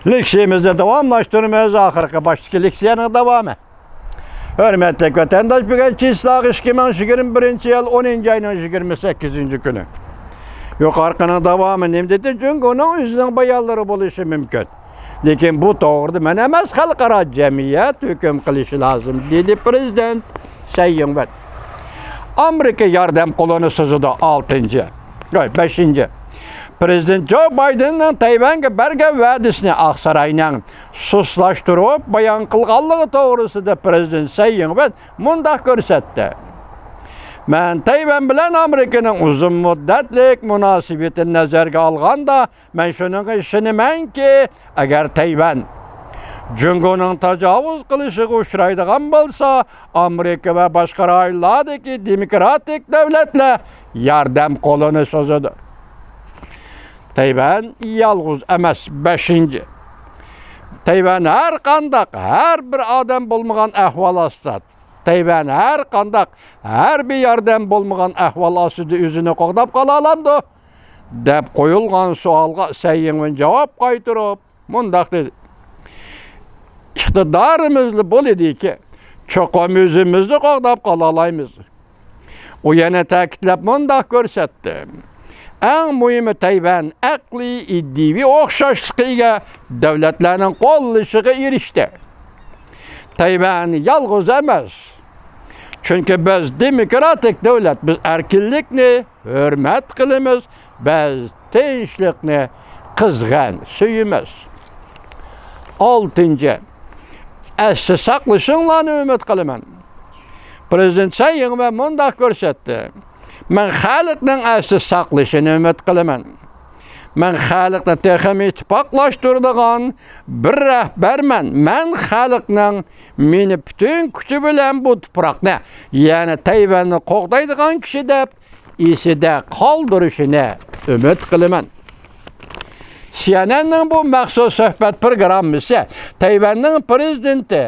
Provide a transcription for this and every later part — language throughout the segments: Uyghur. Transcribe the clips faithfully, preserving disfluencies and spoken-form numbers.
لېكسىيەمىزنى داۋاملاشتۇرىمىز. ئاخىرقى باشتىكى لېكسىيەنىڭ داۋامى. ھۆرمەتلىك ۋەتەنداش، بۈگۈن چىسلاغ ئىككى مىڭ يىگىرمە بىرىنچى يىل ئونىنچى ئاينىڭ يىگىرمە سەككىزىنچى كۈنى. يۇقىرىقىنىڭ داۋامى نېمە دېدى؟ جۇڭگونىڭ ئۆزىنىڭ بايانلىرى بولۇشى مۇمكىن. لېكىن بۇ توغرىدا مەن ئەمەس، خەلقئارا جەمئىيەت ھۆكۈم قىلىشى لازىم، دېدى پىرېزىدېنت سەي يىڭۋېن. ئامېرىكا ياردەم قولىنى سوزىدۇ. ئالتىنچى، ۋاي، بەشىنچى. پىرېزىدېنت جو بايدېننىڭ تەيۋەنگە بەرگەن ۋەدىسىنى ئاقساراينىڭ سۇسلاشتۇرۇپ بايان قىلغانلىقى توغرىسىدا پىرېزىدېنت سەي يىڭۋېن مۇنداق كۆرسەتتى: مەن تەيۋەن بىلەن ئامېرىكىنىڭ ئۇزۇن مۇددەتلىك مۇناسىۋىتىنى نەزەرگە ئالغاندا، مەن شۇنىڭغا ئىشىنىمەنكى، ئەگەر تەيۋەن جۇڭگونىڭ تاجاۋۇز قىلىشىغا ئۇچرايدىغان بولسا، ئامېرىكا ۋە باشقا رايونلاردىكى دېموكراتىك دۆلەتلەر ياردەم قولىنى سوزىدۇ. تەيۋەن يالغۇز ئەمەس. بەشىنچى، تەيۋەن ھەر قانداق، ھەر بىر ئادەم بولمىغان ئەھۋال ئاستىدا، تەيۋەن ھەر قانداق، ھەر بىر ياردەم بولمىغان ئەھۋال ئاستىدا ئۆزىنى قوغداپ قالالامدۇ؟ دەپ قويۇلغان سوئالغا سەي يىڭۋېن جاۋاب قايتۇرۇپ مۇنداق دېدى: ئىقتىدارىمىزلا بولىدىكى، چوقۇم ئۆزىمىزنى قوغداپ قالالايمىز. ئۇ يەنە تەكىتلەپ مۇنداق كۆرسەتتى: ئەڭ مۇھىمى، تەيۋەن ئەقلىي، ئىدىيىۋى ئوخشاشلىققا ئىگە دۆلەتلەرنىڭ قوللىشىغا ئېرىشتى. تەيۋەن يالغۇز ئەمەس. چۈنكى بىز دېموكراتىك دۆلەت، بىز ئەركىنلىكنى ھۆرمەت قىلىمىز، بىز تىنچلىقنى قىزغىن سۆيىمىز. ئالتىنچى، ئەستە ساقلىشىڭلارنى ئۈمىد قىلىمەن. پىرېزىدېنت سەي يىڭۋېن مۇنداق كۆرسەتتى: مەن خەلقنىڭ ئەستە ساقلىشىنى ئۈمىد قىلىمەن. مەن خەلقنى تېخىمۇ ئىتتىپاقلاشتۇرىدىغان بىر رەھبەرمەن. مەن خەلقنىڭ مېنى پۈتۈن كۈچى بىلەن بۇ تۇپراقنى، يەنى تەيۋەننى قوغدايدىغان كىشى دەپ ئېسىدە قالدۇرۇشىنى ئۈمىد قىلىمەن. سىئېنئېننىڭ بۇ مەخسۇس سۆھبەت پروگراممىسى تەيۋەننىڭ پىرېزىدېنتى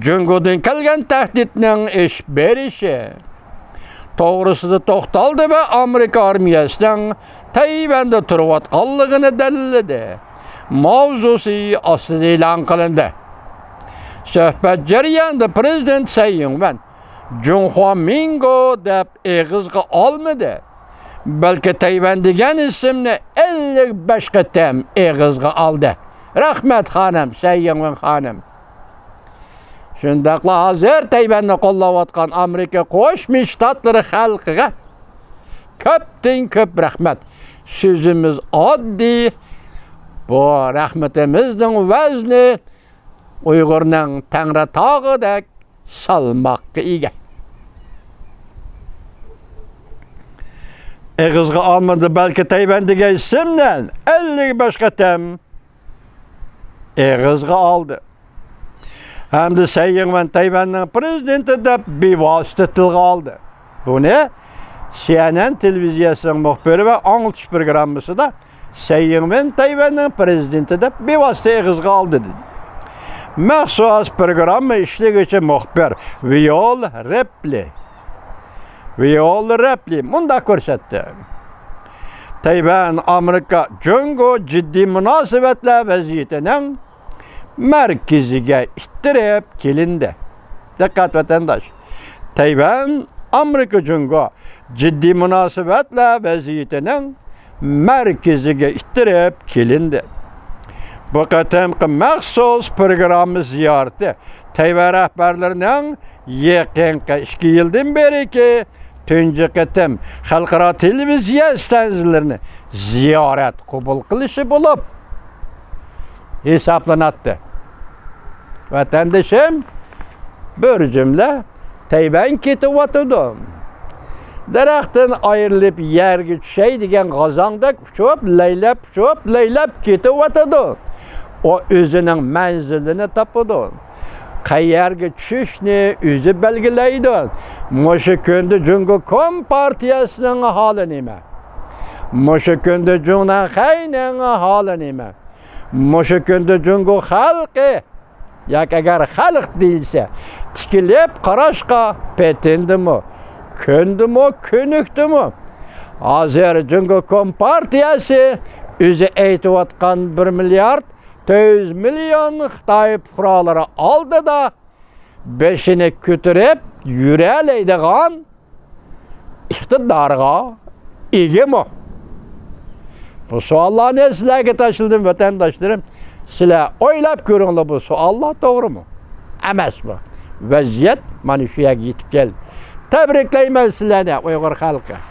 جۇڭگودىن كەلگەن تەھدىتنىڭ ئېشىپ بېرىشى توغرىسىدا توختالدى ۋە ئامېرىكا ئارمىيەسىنىڭ تەيۋەندە تۇرۇۋاتقانلىقىنى دەلىللىدى. ماۋزۇسى ئاستىدا ئېلان قىلىندى. سۆھبەت جەريانىدا پىرېزىدېنت سەي يىڭۋېن جۇڭخۇا مىنگو دەپ ئېغىزغا ئالمىدى، بەلكى تەيۋەن دېگەن ئىسىمنى ئەللىك بەش قېتىم ئېغىزغا ئالدى. رەھمەت، خانىم، سەي يىڭۋېن خانىم. شۇنداقلا ھازىر تەيۋەننى قوللاۋاتقان ئامېرىكا قوشما شتاتلىرى خەلقىگە كۆپتىن كۆپ رەھمەت. سۆزىمىز ئاددىي، بۇ رەھمىتىمىزنىڭ ۋەزنى ئۇيغۇرنىڭ تەڭرىتاغىدەك سالماققا ئىگە. ئېغىزغا ئالمىدى، بەلكى تەيۋەن دېگەن ئىسىمنى ئەللىك بەش قېتىم ئېغىزغا ئالدى. ھەمدە سەي يىڭۋېن تەيۋەننىڭ پىرېزىدېنتى دەپ بىۋاسىتە تىلغا ئالدى. بۇنى سىئېنئېن تېلېۋىزىيەسىنىڭ مۇخبىرى ۋە ئاڭلىتىش پروگراممىسىدا سەي يىڭۋېن تەيۋەننىڭ پىرېزىدېنتى دەپ بىۋاسىتە ئېغىزغا ئالدى، دېدى. مەخسۇس پروگرامما ئىشلىگۈچى مۇخبىر ۋىيول رېپلى، ۋىيول رېپلى مۇنداق كۆرسەتتى: تەيۋەن ئامېرىكا جۇڭگو جىددىي مۇناسىۋەتلەر ۋەزىيىتىنىڭ مەركىزىگە ئىتتىرىپ كېلىندى. دىققەت، ۋەتەنداش! تەيۋەن ئامېرىكا جۇڭگو جىددىي مۇناسىۋەتلەر ۋەزىيىتىنىڭ مەركىزىگە ئىتتىرىپ كېلىندى. بۇ قېتىمقى مەخسۇس پروگرامما زىيارىتى تەيۋەن رەھبەرلىرىنىڭ يېقىنقى ئىككى يىلدىن بېرىكى تۇنجى قېتىم خەلقئارا تېلېۋىزىيە ئىستانسىيەلىرىنى زىيارەت قوبۇل قىلىشى بولۇپ ھېسابلىناتتى. ۋەتەندىشىم، بىر جۈملە تەيۋەن كېتىۋاتىدۇ. دەرەختىن ئايرىلىپ يەرگە چۈشەي دېگەن غازاڭدەك ئۇچۇپ، لەيلەپ ئۇچۇپ، لەيلەپ كېتىۋاتىدۇ. ئۇ ئۆزىنىڭ مەنزىلىنى تاپىدۇ. قەيەرگە چۈشۈشنى ئۆزى بەلگىلەيدۇ. مۇشۇ كۈندە جۇڭگو كومپارتىيەسىنىڭ ھالى نېمە؟ مۇشۇ كۈندە جۇڭنەنخەينىڭ ھالى نېمە؟ مۇشۇ كۈندە جۇڭگو خەلقى، ياكى ئەگەر خەلق دېيىلسە، تىكىلىپ قاراشقا پېتىندىمۇ، كۆندىمۇ، كۆنۈكتىمۇ؟ ھازىر جۇڭگو كومپارتىيەسى ئۆزى ئېيتىۋاتقان بىر مىليارد تۆت يۈز مىليون خىتاي پۇقرالىرى ئالدىدا بېشىنى كۆتۈرۈپ يۈرەلەيدىغان ئىقتىدارغا ئىگىمۇ؟ بۇ سوئاللارنى سىلەرگە تاشلىدىم، ۋەتەنداشلىرىم. سىلەر ئويلاپ كۆرۈڭلار، بۇ سوئاللار توغرىمۇ، ئەمەسمۇ؟ ۋەزىيەت مانا شۇ يەرگە يېتىپ كەلدى. تەبرىكلەيمەن سىلەرنى، ئۇيغۇر خەلقى.